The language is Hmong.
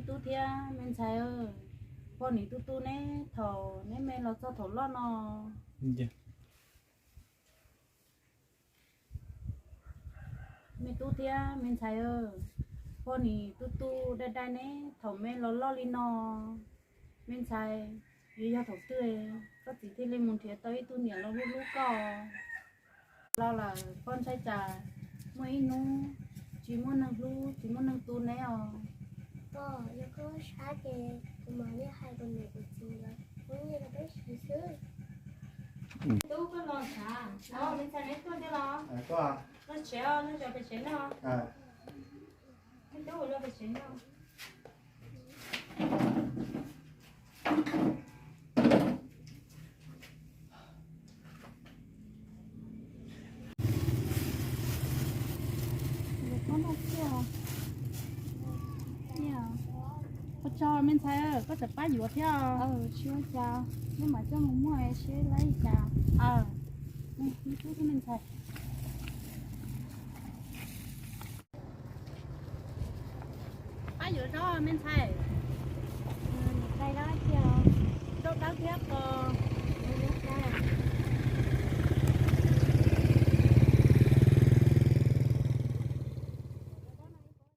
Tub thiab me ntxhais, poj niam tu tu neb thaum neb me los txog thaum loj no. Me tub thiab me ntxhais, poj niam tu tu dai dai neb thaum me los loj li no. Me ntxhais, yuav yog thaum twg koj txiv thiaj li mus nrhiav tau ib tug niam los hlub hlub koj? Los lawm koj ntshai tsam muaj ib hnub tsis muaj neeg hlub tsis muaj neeg tu neb os. Pog, yog koj sab ces kuv mam li hais kuv niam kuv txiv lawv ua nyiaj rau peb siv xwb. Tub, koj los sav, me ntxhais neb tuaj thiab los? Los tsev os, los zov pem tsev no. Tub, los pem tsev no. Ua tsaug me ntxhais, koj tseem pab yuav thiab. Tsis ua cas, nej mam coj mus muag seb laib li cas. Me tub thiab me ntxhais, pab yuav zaub me ntxhais. Zaub dawb thiab pos.